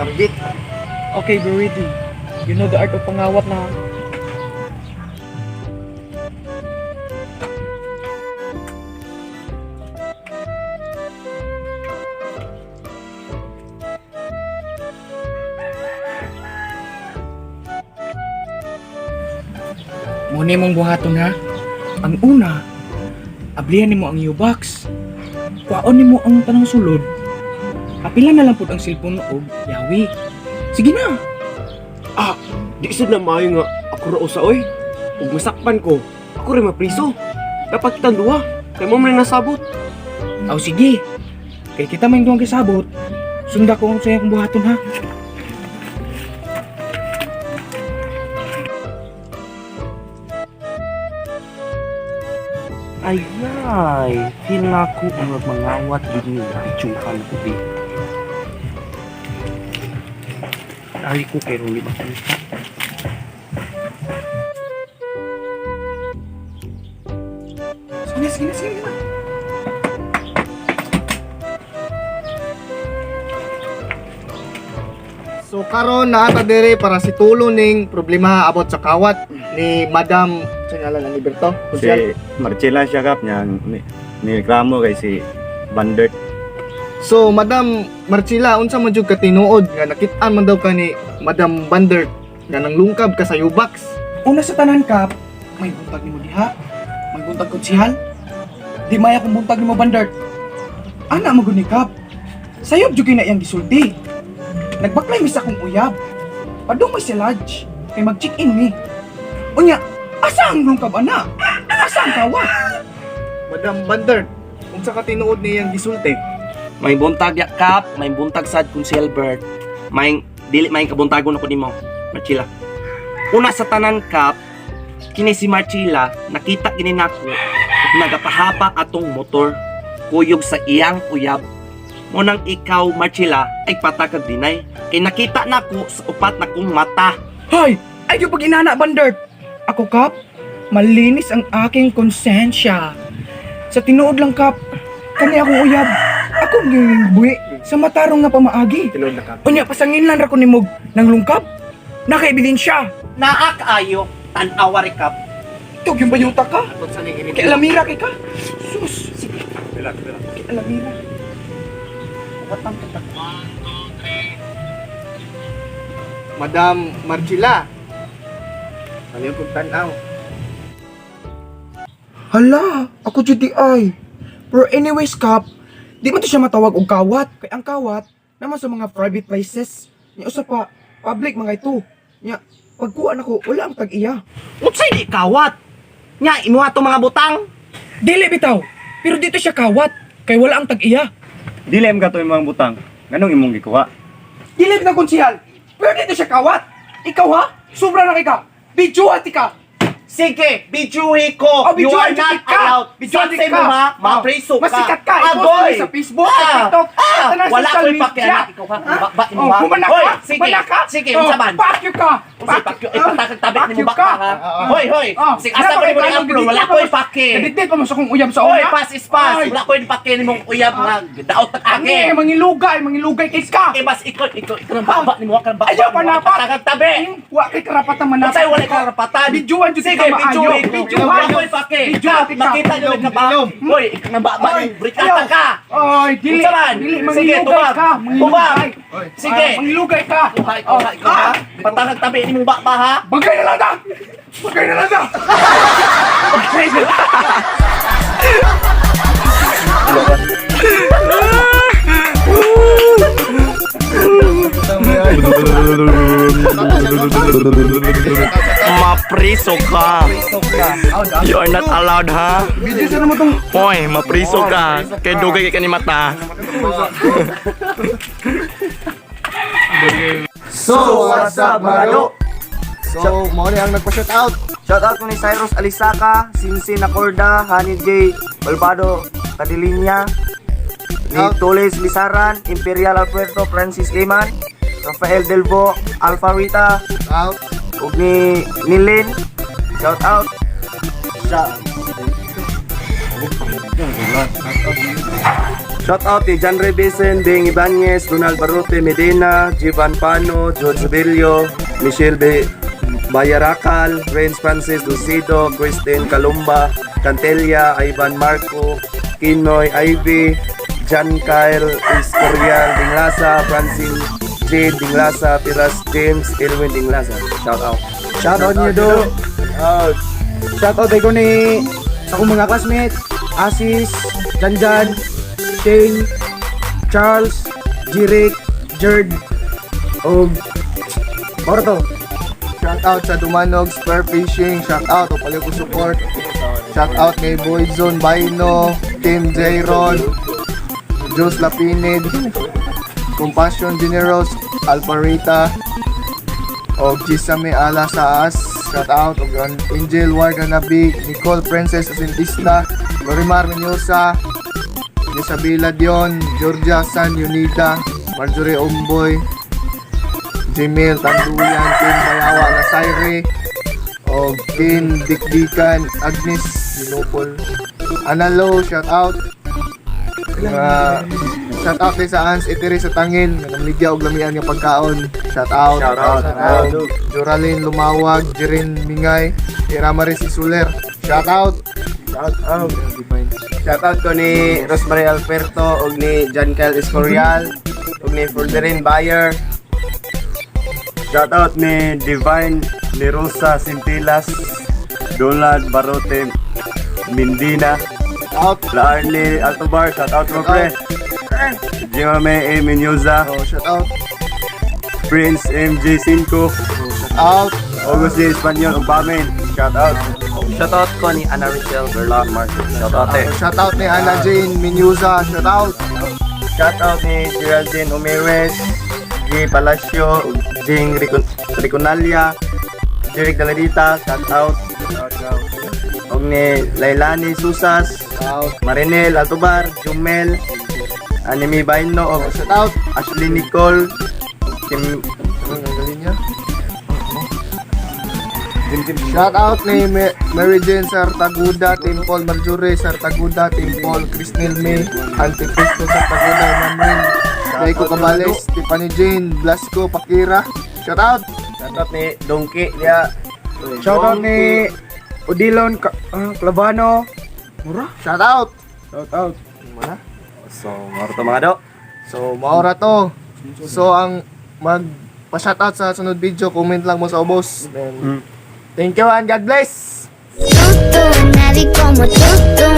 target. Okay, be ready. You know the art of pangawat na. Muna mong buhaton ha. Ang una, ablihan nimo ang U-box. Kuhaon nimo ang tanang sulod. Apila na lang pud ang cellphone og yawi. Sige na. Ah, di sad na maayo nga ako ra usa oy. Ug masakpan ko, ako rin mapriso. Dapat kitang duha, kay mo man nasabot. Aw sige. Kay kita may duwang kisabot. Sunda ko ang sayang buhaton ha. Ay, ay, feel nga ko ang magmangawat gid ni Pichuhan ko di. Ari ko kay Ruli makita. Sige na, sige na, sige na. So karon naa ta diri para si tulo ning problema about sa kawat ni Madam sa ngalan ni Berto. Si Marcela siya kap niya nireklamo kay si Bandert. So Madam Marcela, unsa man jud ka tinuod nga nakit-an man daw ka ni Madam Bandert nga nanglungkab ka sa U-box? Una sa tanan kap, may buntag nimo diha. May buntag konsihal. Di maya kung buntag nimo bandart. Ana mo gud ni kap. Sayob jud kay na iyang gisulti. Nagbaklay mi sa akong uyab. Padung mi sa lodge kay mag-check-in mi. Unya, asa ang lungkab ana? Asa ang kawat? Madam Bandert, unsa ka tinuod niyang gisulti? May buntag ya kap, may buntag sad kung si Albert. May dili may kabuntagon ako nimo, Marchila. Una sa tanan kap, kini si Marchila nakita kini nako nagapahapa atong motor kuyog sa iyang uyab. Munang ikaw Marchila ay patakag dinay kay nakita nako sa upat na kong mata. Hoy! Ay, yung pag inana, Bandert! Ako, Kap, malinis ang aking konsensya. Sa tinuod lang, Kap, kani akong uyab. Ako ang buhi sa matarong nga pamaagi. Tinuod na kap. Unya, pasangin lang ra ko nimog ng lungkap. Naka-ebidensya. Naa kaayo tan-awa ri kap. Tug yung bayuta ka. Atot sa ning Kay Alamira kay ka. Sus. Sige. Kay Alamira. Madam Marcela. Ano kog tan-aw? Hala, ako GTI. Pero anyways, Kap, di man to siya matawag og kawat. Kay ang kawat, naman sa mga private places. Nya usa pa, public mga ito. Nya, pagkuha nako, wala ang tag-iya. Unsay di kawat? Nya imuha to mga butang. Dili bitaw, pero dito siya kawat. Kay wala ang tag-iya. Dili am kato imong butang. Nganong imong gikuha? Dili na konsihal, pero dito siya kawat. Ikaw ha? Sobra na kay ka. Bidyuhan ti ka. Sige, bidyuhi ko. Oh, You are bidyuhan not ka. allowed. Bidyuhan Sa ka. mo ha, Oh. mapriso ka. Masikat ka. I-post mo Agoy. sa Facebook, sa TikTok, sa tanang Wala social ko'y media. pakianak. Ikaw ha, ba, Oh, ba, humana Hoy, ka. sige, Humana ka. sige, Oh, unsa man? Pakyo ka. Unsay pakyo? Ipatakag tabi Pakyo nimo ba ka. ha? Hoy, hoy. Oh, Sige, asa ko nimo i-upload? Wala ko'y pake. Naditdit pa mo sa kong uyab sa Hoy, una. pass is pass. Ay. Wala ko'y pake nimong uyab nga daot tag Ang age. eh, mangilugay, mangilugay kay ka. Eh, bas ikaw, ikaw, ikaw ng baba nimo ka ng baba. Ayaw, panapat. Ipatakag tabi. Wa kay karapatan manapad. Unsay wala kang karapatan? Bidyuhan jud Sige, ka maayo. bidyuhi ko. Bidyuhan. Wala ko'y pake. Bidyuhan ka. Makita nyo nagkaba. Hoy, ikaw ng baba Ay, nimo. Brikata ka. Ay, dili. Unsa man? Dili, Sige, mangilugay tubag. ka. Tubag. Mangilugay. Sige. Ay, mangilugay ka. Ikaw, ikaw, ikaw, ha? Patakag tabi nimong baba ha? Bagay na lang da! Bagay na lang da! Bagay na lang! Mapriso ka. You are not allowed, ha? Video sa naman tong Hoy, mapriso ka. Kay dugay kay kani mata. So, what's up mga do? So, mao ni ang nagpa-shout out. Shout out ko ni Cyrus Alisaka, Sinsin Acorda, Honey J, Balbado Cadilinya, ni Tulis Lisaran, Imperial Alberto Francis Liman, Rafael Delvo, Alpha Rita, Out. ug ni Nilin. Shout out. Shout. Shout out ni John Ray Bisen, Bing Ibanez, Donald Barote Medina, Jivan Pano, George Abilio, Michelle B. Bayarakal, Renz Francis Lucido, Christine Kalumba, Cantelia, Ivan Marco, Kinoy Ivy, John Kyle Escorial Dinglasa, Francine Jade Dinglasa, Piras James, Elwin Dinglasa. Shout out. Shout out niyo do. Shout out ko ni sa akong mga classmate, Asis, Janjan, Shane, Charles, Jirik, Jerd, og Orto. Shout out sa Dumanog Spur Fishing. Shout out o paliw ko support. Shout out kay Boyzone Baino, Tim Jayron, Jos Lapinid, Compassion Generous, Alparita, og Gisame Ala Saas. Shout out og Angel Warganabi, Nicole Princess Asintista, Lorimar Menyosa, Isabela Dion, Georgia San Unida, Marjorie Omboy, Jimil Tanduyan, Kim Bayawa Lasayre, o Kim Dikdikan, Agnes Minopol. Analo, shout out. Shout out din sa Ans Itiri sa Tangin, nga namligya og lamian nga pagkaon. Shout out. Shout out. Og Joralyn Lumawag, Jirin Mingay, Iramaris Isuler. Shout out. Shout out. Shout out ko ni Rosemary Alberto ug ni John Kyle Escorial ug ni Fulderin Bayer. Shout out ni Divine Nerosa Sintilas, Donald Barote Mindina, Out. Laarne Altobar, shout out mo pre. Jimame A. Menyoza, Oh, shout out. Prince MJ Cinco, Shout out. August J. Espanyol Ubamen, shout out. Shout out ko ni Ana Richelle Berla Martin. Shout out eh. Oh, shout out ni Ana Jane Minyuza. Shout out. Shout out ni Geraldine Umirez, G. Palacio, ug Jing Riconalia, Jeric Daladita, shout out. Ug ni Lailani Susas, Shout out. Marinel Altobar, Jumel, Anime Baino, ug Shout out. Ashley Nicole, Kim Ano ang galing niya? Shout out ni Mary Jane Sartaguda, Team Paul Marjorie Sartaguda, Team Paul Crisnil May, Anticristo Sartaguda, Manuel, Daiko Cabales, Tiffany Jane, Blasco Pakira. Shout out! Shout out ni Donkey niya. Shout out ni Odilon Clavano. Shout out! Shout out. So, maro to mga do. So, maora to. So, ang mag pa-shout out sa sunod video, comment lang mo sa ubos. Then, thank you and God bless! Tú, tú, nadie como tú, tú.